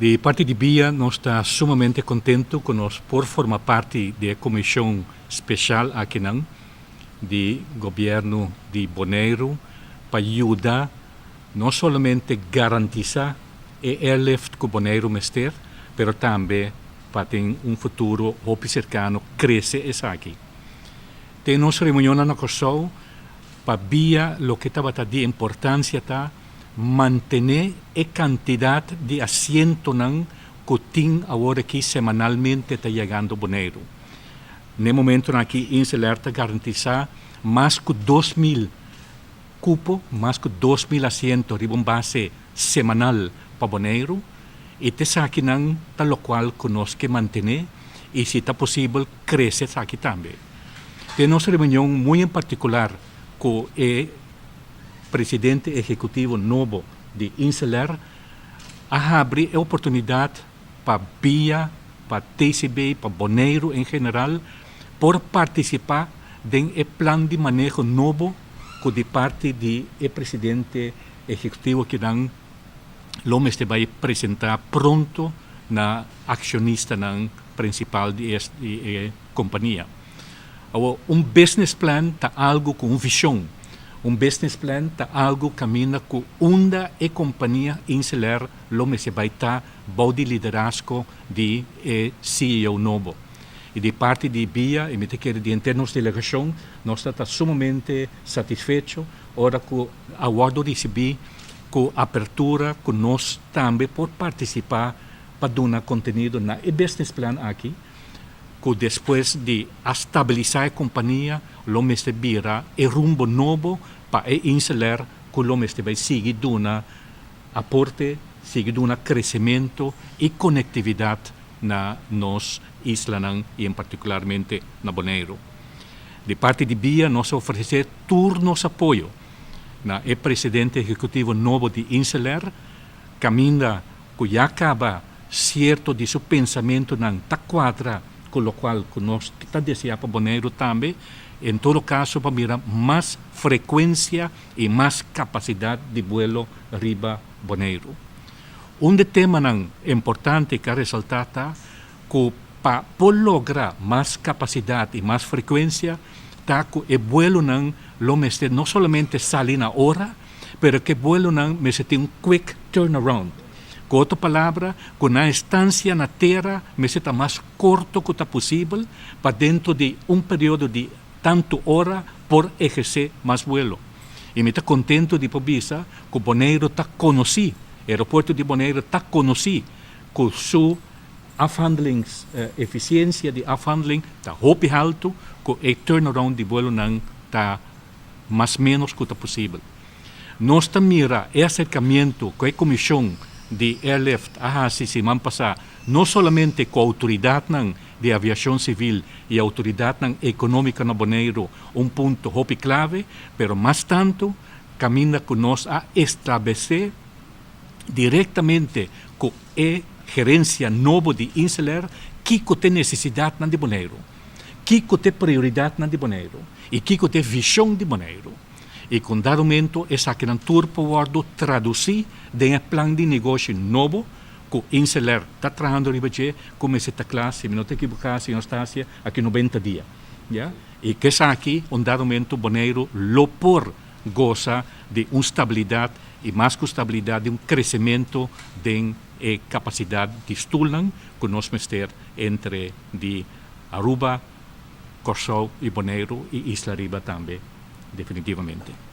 Di parti di BIA, nos ta sumamente kontentu ku nos por forma parti di e komishon spesial akinan di gobièrnu di Boneiru pa yuda no solamente garantisá e airlift ku Boneiru mester, pero tambe pa den un futuro hopi serkano krese esaki. Den nos reunionnan na Kòrsou pa BIA loke tabata di importansia ta mantené e kantidat di asientonan ku tin awor aki semanalmente ta yegando Boneiru. Na e momentonan aki InselAir ta garantisá mas ku 2000 kupo, mas ku 2000 asiento riba un base semanal pa Boneiru i ta esakinan ta lokual ku nos ke mantené i si ta posibel krese esaki tambe. Den nos reunion muy en partikular ku e presidente ehekutivo nobo di InselAir a habri e oportunidat pa BIA, pa TCB, pa Boneiru en general por partisipá den e plan di maneho nobo ku di parti di e presidente ehekutivo kinan lo mester bai presentá pronto na akshonistanan prinsipal di e kompania. Awor, un business plan ta algu ku un vishon. Un business plan ta algu kaminda ku unda e kompania InselAir lo mester bai ta bou di liderazgo di e CEO nobo. I di parti di BIA, i mi ta kere di henter nos delegashon, nos ta ta sumamente satisfecho ora ku a wòrdu risibí ku apertura ku nos tambe por partisipá pa duna kontenido na e business plan aki, ku despues di a stabilisá e kompania lo mester bira e rumbo nobo pa e InselAir ku lo mester bai sigui duna aporte, sigui duna kresementu i konektividat na nos islanan i en partikularmente na Boneiru. Di parti di BIA nos a ofresé tur nos apoyo na e presidente ehekutivo nobo di InselAir, kaminda ku ya kaba sierto di su pensamentunan ta kuadra ku lokual ku nos ta deseá pa Boneiru tambe, en todo kaso pa mira mas frekuensia i mas kapasidat di buelo riba Boneiru. Un di temanan importante ku a resaltá ta ku pa por logra mas kapasidat i mas frekuensia ta ku e buelonan lo mester no solamente sali na ora, pero ku e buelonan mester tin un quick turnaround. Ku otro palabra, ku nan estansia na tera mester ta mas korto ku ta posibel pa dentro di un periodo di tantu ora por ehersé mas buelo. I mi ta kontentu di por bisa ku Boneiru ta konosí, aeropuerto di Boneiru ta konosí ku su afhandelings, efisiensia di afhandeling ta hopi haltu, ku e turnaround di buelonan ta mas ménos ku ta posibel. Nos ta mira e aserkamiento ku e komishon di Airlift a hasi siman pasá no solamente ku outoridatnan di aviashon sivil i outoridatnan ekonómiko na Boneiru un punto hopi klave, pero mas tantu kaminda ku nos a establesé direktamente ku e gerensia nobo di InselAir kiko t'e nesesidatnan di Boneiru, kiko t'e prioridatnan di Boneiru i kiko t'e vishon di Boneiru. I ku un dado momento esakinan tur por wòrdu tradusí den e plan di negoshi nobo ku InselAir ta trahando riba dje, ku mester ta kla, si mi no ta ekiboká, señor Stasia, aki 90 dia. Ya. I ku esaki un dado momento Boneiru lo por gosa di un stabilidat i mas ku stabilidat di un kresementu den e kapasidat di stulnan ku nos mester entre di Aruba, Kòrsou i Boneiru i Isla Riba tambe definitivamente.